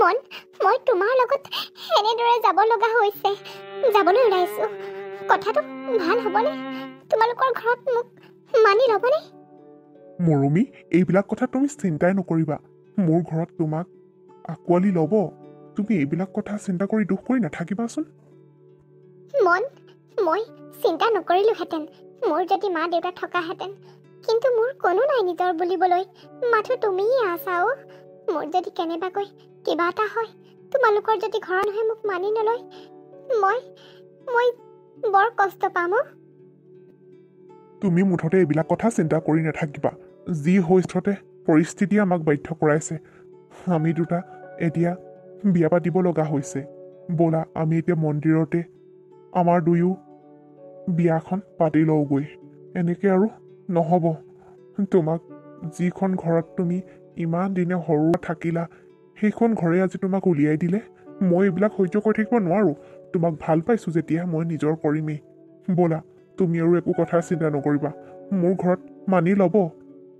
মন, মই তোমাৰ লগত এনেদৰে যাব লগা হৈছে, যাবলৈ ওলাইছোঁ। কথাটো ভাল হ'বনে? তোমালোকৰ ঘৰত মোক মানি ল'বনে? মৰমী, এইবিলাক কথা তুমি চিন্তাই নকৰিবা। মোৰ ঘৰত তোমাক আঁকোৱালি ল'ব। তুমি এইবিলাক কথা চিন্তা কৰি দুখ কৰি নাথাকিবাচোন। মন, মই চিন্তা নকৰিলোহেঁতেন মোৰ যদি মা দেউতা থকাহেঁতেন, কিন্তু মোৰ কোনো নাই নিজৰ বুলিবলৈ, মাথো তুমিয়ে আছা। অ', মোৰ যদি কেনেবাকৈ কিবা এটা হয়, তোমালোকৰ যদি ঘৰৰ মানুহে মোক মানি নলয়, মই মই বৰ কষ্ট পাম। অ'। তুমি মুঠতে এইবিলাক কথা চিন্তা কৰি নাথাকিবা। যি হৈছে পৰিস্থিতিয়ে আমাক বাধ্য কৰাইছে, আমি দুটা এতিয়া বিয়া পাতিব লগা হৈছে। ব'লা, আমি এতিয়া মন্দিৰতে আমাৰ দুয়ো বিয়াখন পাতি লওঁগৈ। এনেকৈ আৰু নহ'ব। তোমাক যিখন ঘৰত তুমি ইমান দিনে সৰু থাকিলা, সেইখন ঘৰে আজি তোমাক উলিয়াই দিলে। মই এইবিলাক সহ্য কৰি থাকিব নোৱাৰোঁ। তোমাক ভাল পাইছোঁ যেতিয়া মই নিজৰ কৰিমেই। ব'লা, তুমি আৰু একো কথা চিন্তা নকৰিবা। মোৰ ঘৰত মানি ল'ব।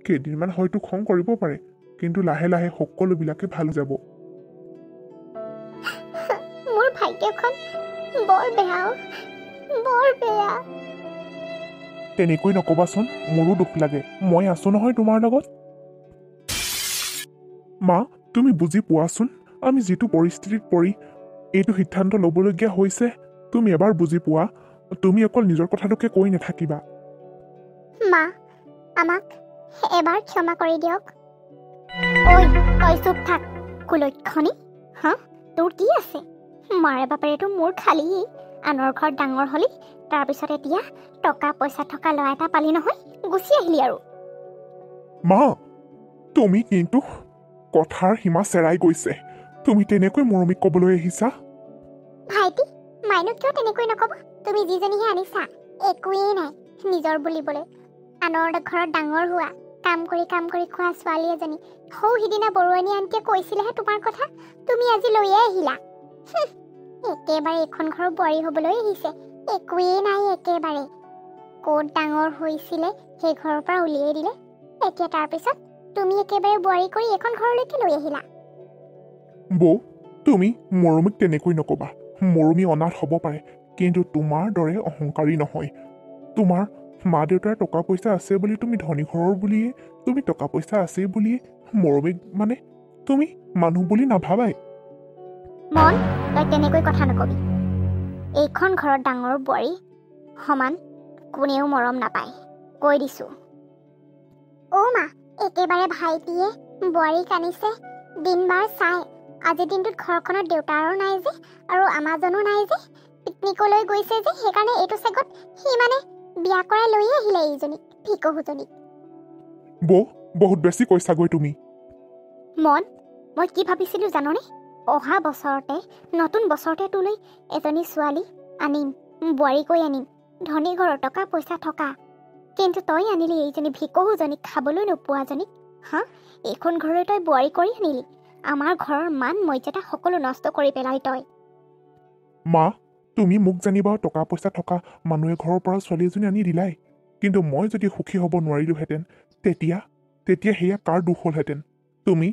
কেইদিনমান হয়তো খং কৰিব পাৰে, কিন্তু লাহে লাহে সকলোবিলাকে ভাল হৈ যাব। মোৰ ভাগ্যখন বৰ বেয়া, বৰ বেয়া। তেনেকৈ নক'বাচোন, মোৰো দুখ লাগে। মই আছোঁ নহয় তোমাৰ লগত। মা, তুমি বুজি পোৱাচোন, আমি যিটো পৰিস্থিতিত পৰি এইটো সিদ্ধান্ত ল'বলগীয়া হৈছে, তুমি এবাৰ বুজি পোৱা। তুমি অকল নিজৰ কথাটোকে কৈ নাথাকিবা। মা, আমাক এবাৰ ক্ষমা কৰি দিয়ক। ঐ, তই চুপ থাক কুলক্ষণী। হা, তোৰ কি আছে? মাৰে বাপেৰেতো মোৰ খালি আনৰ ঘৰত ডাঙৰ হ'লি, তাৰপিছত এতিয়া টকা পইচা থকা ল'ৰা এটা পালি নহয়, গুচি আহিলি আৰু। মা, তুমি কিন্তু কথাৰ সীমা চেৰাই গৈছে। তুমি তেনেকৈ মৰমীক ক'বলৈ আহিছা? ভাইটি, মাইনু কিয় তেনেকৈ নক'ব? তুমি যিজনীহে আনিছা, একোৱেই নাই নিজৰ বুলিবলৈ। আনৰ ঘৰত ডাঙৰ হোৱা, কাম কৰি কাম কৰি খোৱা ছোৱালী এজনী। সৌ সিদিনা বৰুৱানী আণ্টিয়ে কৈছিলেহে তোমাৰ কথা, তুমি আজি লৈয়ে আহিলা। একেবাৰে এইখন ঘৰৰ বোৱাৰী হ'বলৈ আহিছে, একোৱেই নাই একেবাৰে। ক'ত ডাঙৰ হৈছিলে সেই ঘৰৰ পৰা উলিয়াই দিলে, এতিয়া তাৰপিছত তুমি একেবাৰে বোৱাৰী কৰি এইখন ঘৰলৈকে লৈ আহিলা। বৌ, তুমি মৰমীক তেনেকৈ নক'বা। মৰমী অনাথ হ'ব পাৰে, কিন্তু তোমাৰ দৰে অহংকাৰী নহয়। তোমাৰ মা দেউতাৰ টকা পইচা আছে বুলি, তুমি ধনী ঘৰৰ বুলিয়ে, তুমি টকা পইচা আছে বুলিয়ে মৰমীক মানে তুমি মানুহ বুলি নাভাবাই। মন, তই তেনেকৈ কথা নকবি। এইখন ঘৰত ডাঙৰ বোৱাৰী সমান কোনেও মৰম নাপায়, কৈ দিছোঁ। অ' মা, একেবাৰে ভাইটিয়ে বোৱাৰীক আনিছে দিনবাৰ চাই। আজিৰ দিনটোত ঘৰখনত দেউতাৰো নাই যে, আৰু আমাজনো নাই যে, পিকনিকলৈ গৈছে যে, সেইকাৰণে এইটো চেগত সি মানে বিয়া কৰাই লৈয়ে আহিলে এইজনীক, ভিকহুজনীক। বৌ, বহুত বেছি কৈছাগৈ তুমি। মন, মই কি ভাবিছিলোঁ জাননে? অহা বছৰতে, নতুন বছৰতে তোলৈ এজনী ছোৱালী আনিম, বোৱাৰীকৈ আনিম, ধনী ঘৰৰ টকা পইচা থকা। কিন্তু তই আনিলি এইজনী ভিকহুজনীক, খাবলৈ নোপোৱাজনীক। হা, এইখন ঘৰলৈ তই বোৱাৰী কৰি আনিলি, আমাৰ ঘৰৰ মান মৰ্যাদা সকলো নষ্ট কৰি পেলালি তই। মা, তুমি মোক জানিবা টকা পইচা থকা মানুহে ঘৰৰ পৰা ছোৱালী এজনী আনি দিলাই, কিন্তু মই যদি সুখী হ'ব নোৱাৰিলোহেঁতেন, তেতিয়া তেতিয়া সেয়া কাৰ দোষ হ'লহেঁতেন? তুমি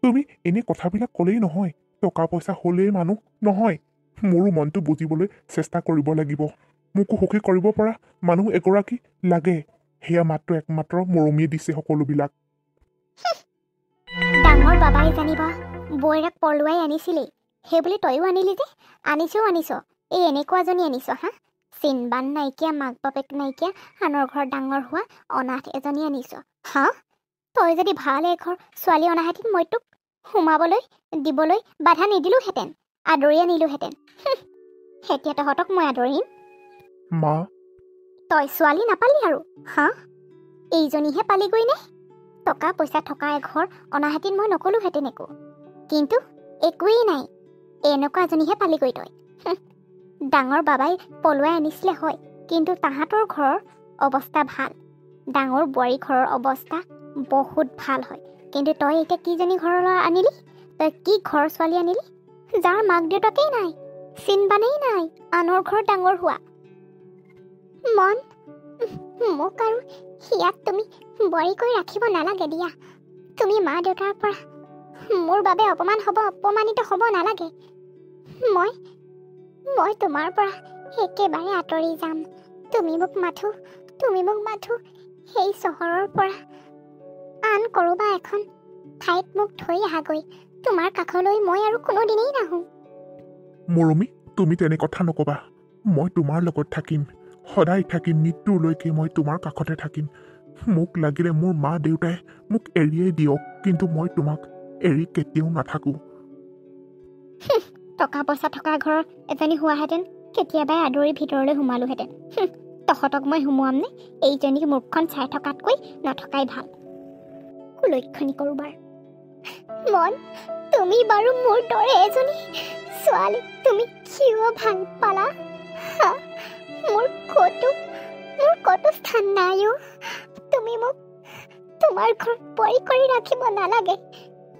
তুমি এনে কথাবিলাক ক'লেই নহয়, টকা পইচা হ'লেই মানুহ নহয়। মোৰো মনটো বুজিবলৈ চেষ্টা কৰিব লাগিব। মোকো সুখী কৰিব পৰা মানুহ এগৰাকী লাগে। সেয়া মাত্ৰ একমাত্ৰ মৰমীয়ে দিছে সকলোবিলাক। ডাঙৰ বাবাই জানিবা বৌয়েৰাক পলুৱাই আনিছিলেই, সেইবুলি তয়ো আনিলি যে? আনিছও আনিছ, এই এনেকুৱাজনী আনিছ। হা, চিনবান নাইকিয়া, মাক বাপেক নাইকিয়া, আনৰ ঘৰত ডাঙৰ হোৱা অনাথ এজনী আনিছ। হা, তই যদি ভাল এঘৰ ছোৱালী অনাহেঁতেন, মই তোক সোমাবলৈ দিবলৈ বাধা নিদিলোহেঁতেন, আদৰি আনিলোহেঁতেন। এতিয়া তহঁতক মই আদৰিম? মা, তই ছোৱালী নাপালি আৰু? হা, এইজনীহে পালিগৈ নে? টকা পইচা থকা এঘৰ অনাহেঁতেন মই নকলোহেঁতেন একো, কিন্তু একোৱেই নাই, এনেকুৱা এজনীহে পালিগৈ তই। ডাঙৰ বাবাই পলুৱাই আনিছিলে হয়, কিন্তু তাহাঁতৰ ঘৰৰ অৱস্থা ভাল, ডাঙৰ বোৱাৰী ঘৰৰ অৱস্থা বহুত ভাল হয়। কিন্তু তই এতিয়া কিজনী ঘৰলৈ আনিলি? তই কি ঘৰৰ ছোৱালী আনিলি, যাৰ মাক দেউতাকেই নাই, চিনবানেই নাই, আনৰ ঘৰত ডাঙৰ হোৱা। মন, মোক আৰু ইয়াত তুমি বোৱাৰী কৰি ৰাখিব নালাগে দিয়া। তুমি মা দেউতাৰ পৰা মোৰ বাবে অপমান হ'ব, অপমানিত হ'ব নালাগে। মই মই তোমাৰ পৰা একেবাৰে আঁতৰি যাম। তুমি মোক মাথো, তুমি মোক মাথো সেই চহৰৰ পৰা আন ক'ৰবা এখন ঠাইত মোক থৈ আহাগৈ। তোমাৰ কাষলৈ মই আৰু কোনোদিনেই নাহোঁ। মৰমী, তুমি তেনে কথা নকবা। মই তোমাৰ লগত থাকিম, সদায় থাকিম, মৃত্যুলৈকে মই তোমাৰ কাষতে থাকিম। মোক লাগিলে মোৰ মা দেউতাই মোক এৰিয়েই দিয়ক, কিন্তু মই তোমাক এৰি কেতিয়াও নাথাকোঁ। টকা পইচা থকা ঘৰৰ এজনী হোৱাহেঁতেন কেতিয়াবাই আদৰি ভিতৰলৈ সোমালোহেঁতেন। তহঁতক মই সোমোৱামনে? এইজনীক মুখখন চাই থকাতকৈ নথকাই ভাল। কুলক্ষণী কৰোবাৰ মন, তুমি বাৰু মোৰ দৰে এজনী ছোৱালী তুমি কিয় ভাল পালা? মোৰ ক'তো, মোৰ ক'তো স্থান নাই অ'। তুমি মোক তোমাৰ ঘৰত বোৱাৰী কৰি ৰাখিব নালাগে,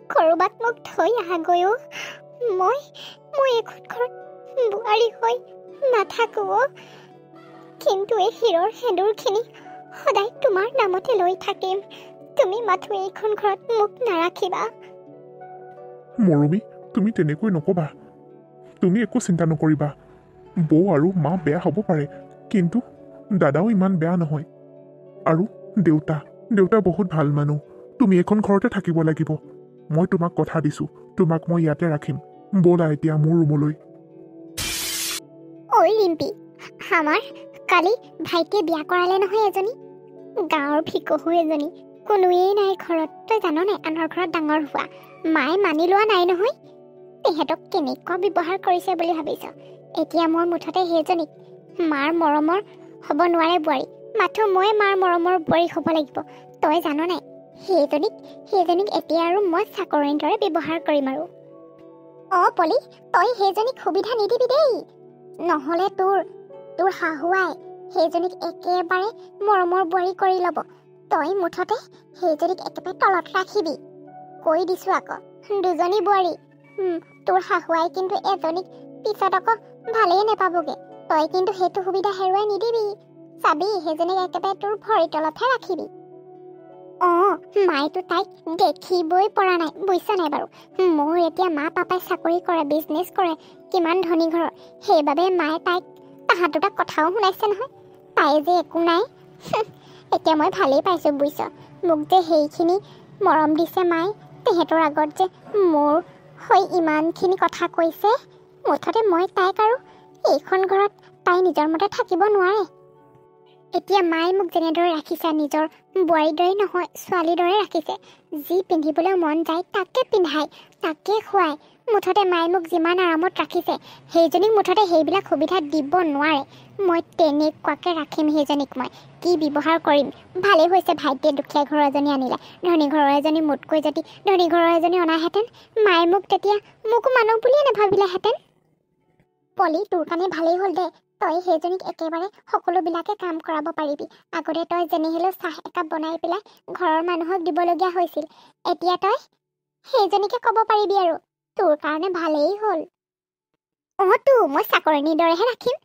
ক'ৰবাত মোক থৈ আহাগৈ অ'। মই মই এখন ঘৰত বোৱাৰী হৈ নাথাকোঁ অ'। কিন্তু এই শিৰৰ সেন্দুৰখিনি সদায় তোমাৰ নামতে লৈ থাকিম। তুমি মাথো এইখন ঘৰত মোক নাৰাখিবা। মৰমী, তুমি তেনেকৈ নকবা। তুমি একো চিন্তা নকৰিবা। বৌ আৰু মা বেয়া হ'ব পাৰে, কিন্তু দাদাও ইমান বেয়া নহয়। আৰু দেউতা, দেউতা বহুত ভাল মানুহ। তুমি এইখন ঘৰতে থাকিব লাগিব। মই তোমাক কথা দিছোঁ, তোমাক মই ইয়াতে ৰাখিম। ব'লা এতিয়া মোৰ ৰুমলৈ। ঐ ৰিম্পী, আমাৰ কালি ভাইটিয়ে বিয়া কৰালে নহয় এজনী, গাঁৱৰ ভিকহু এজনী, কোনোৱেই নাই ঘৰত। তই জান নাই আনৰ ঘৰত ডাঙৰ হোৱা, মায়ে মানি লোৱা নাই নহয়। তেহেঁতক কেনেকুৱা ব্যৱহাৰ কৰিছে বুলি ভাবিছ? এতিয়া মই মুঠতে সেইজনীক মাৰ মৰমৰ হ'ব নোৱাৰে বোৱাৰী, মাথো মই মাৰ মৰমৰ বোৱাৰী হ'ব লাগিব। তই জান নাই সেইজনীক, সেইজনীক এতিয়া আৰু মই চাকৰিৰ দৰে ব্যৱহাৰ কৰিম আৰু। অ' পলি, তই সেইজনীক সুবিধা নিদিবি দেই, নহ'লে তোৰ তোৰ শাহুৱাই সেইজনীক একেবাৰে মৰমৰ বোৱাৰী কৰি ল'ব। তই মুঠতে সেইজনীক একেবাৰে তলত ৰাখিবি, কৈ দিছোঁ আকৌ। দুজনী বোৱাৰী, তোৰ শাহুৱাই কিন্তু এজনীক পিছত আকৌ ভালেই নাপাবগৈ। তই কিন্তু সেইটো সুবিধা হেৰুৱাই নিদিবি, চাবি সেইজনীক একেবাৰে তোৰ ভৰিৰ তলতহে ৰাখিবি। অঁ, মায়েতো তাইক দেখিবই পৰা নাই, বুজিছ নাই বাৰু? মোৰ এতিয়া মা পাপাই চাকৰি কৰে, বিজনেছ কৰে, কিমান ধনী ঘৰৰ, সেইবাবে মায়ে তাইক তাহাঁত দুটাক কথাও শুনাইছে নহয়, তাই যে একো নাই। এতিয়া মই ভালেই পাইছোঁ বুজিছ, মোক যে সেইখিনি মৰম দিছে মায়ে, তেহেঁতৰ আগত যে মোৰ হৈ ইমানখিনি কথা কৈছে। মুঠতে মই তাইক আৰু এইখন ঘৰত তাই নিজৰ মতে থাকিব নোৱাৰে। এতিয়া মায়ে মোক যেনেদৰে ৰাখিছে, নিজৰ বোৱাৰীৰ দৰে নহয় ছোৱালীৰ দৰে ৰাখিছে। যি পিন্ধিবলৈ মন যায় তাকে পিন্ধায়, তাকে খুৱায়। মুঠতে মায়ে মোক যিমান আৰামত ৰাখিছে, সেইজনীক মুঠতে সেইবিলাক সুবিধা দিব নোৱাৰে। মই তেনেকুৱাকৈ ৰাখিম সেইজনীক। মই কি ব্যৱহাৰ কৰিম। ভালেই হৈছে ভাইটিয়ে দুখীয়া ঘৰৰ এজনী আনিলে, ধনী ঘৰৰ এজনী মোতকৈ যদি ধনী ঘৰৰ এজনী অনাহেঁতেন মায়ে মোক তেতিয়া মোকো মানুহ বুলিয়ে নাভাবিলেহেঁতেন। পলি, তোৰ কাৰণে ভালেই হ'ল দে, তই সেইজনীক একেবাৰে সকলোবিলাকে কাম কৰাব পাৰিবি। আগতে তই যেনে হ'লেও চাহ একাপ বনাই পেলাই ঘৰৰ মানুহক দিবলগীয়া হৈছিল, এতিয়া তই সেইজনীকে ক'ব পাৰিবি আৰু। তোৰ কাৰণে ভালেই হ'ল। অঁ তো মই চাকৰণীৰ দৰেহে ৰাখিম।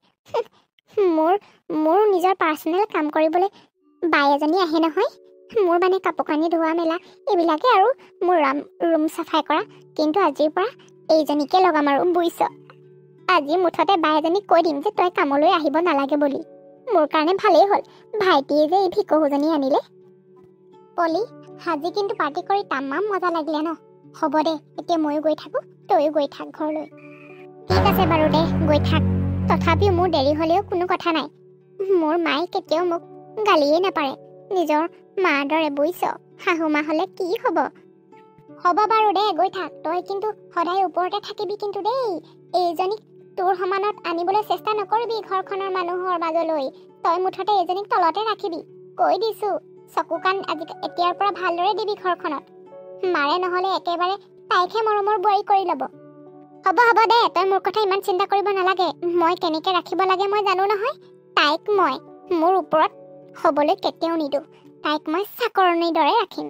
মোৰ মোৰ নিজৰ পাৰ্চনেল কাম কৰিবলৈ বাই এজনী আহে নহয়, মোৰ মানে কাপোৰ কানি ধোৱা মেলা এইবিলাকে আৰু মোৰ ৰুম চাফাই কৰা। কিন্তু আজিৰ পৰা এইজনীকে লগাম আৰু বুজিছ। আজি মুঠতে বাই এজনীক কৈ দিম যে তই কামলৈ আহিব নালাগে বুলি। মোৰ কাৰণে ভালেই হ'ল ভাইটিয়ে যে এই ভিকহুজনী আনিলে। পলি, আজি কিন্তু পাৰ্টি কৰি তামাম মজা লাগিলে ন? হ'ব দে, এতিয়া ময়ো গৈ থাকোঁ, তয়ো গৈ থাক ঘৰলৈ। ঠিক আছে বাৰু দে, গৈ থাক। তথাপিও মোৰ দেৰি হ'লেও কোনো কথা নাই, মোৰ মায়ে কেতিয়াও মোক গালিয়ে নাপাৰে, নিজৰ মাৰ দৰে বুজিছ। শাহু মা হ'লে কি হ'ব? হ'ব বাৰু দে, গৈ থাক। তই কিন্তু সদায় ওপৰতে থাকিবি কিন্তু দেই। এইজনীক তোৰ সমানত আনিবলৈ চেষ্টা নকৰিবি ঘৰখনৰ মানুহৰ মাজলৈ। তই মুঠতে এইজনীক তলতে ৰাখিবি, কৈ দিছোঁ। চকু কাণ আজি এতিয়াৰ পৰা ভালদৰে দিবি ঘৰখনত। মাৰে নহ'লে একেবাৰে তাইকহে মৰমৰ বোৱাৰী কৰি ল'ব। হ'ব হ'ব দে, তই মোৰ কথা ইমান চিন্তা কৰিব নালাগে। মই কেনেকৈ ৰাখিব লাগে মই জানো নহয়। তাইক মই মোৰ ওপৰত হ'বলৈ কেতিয়াও নিদিওঁ, তাইক মই চাকৰণীৰ দৰে ৰাখিম।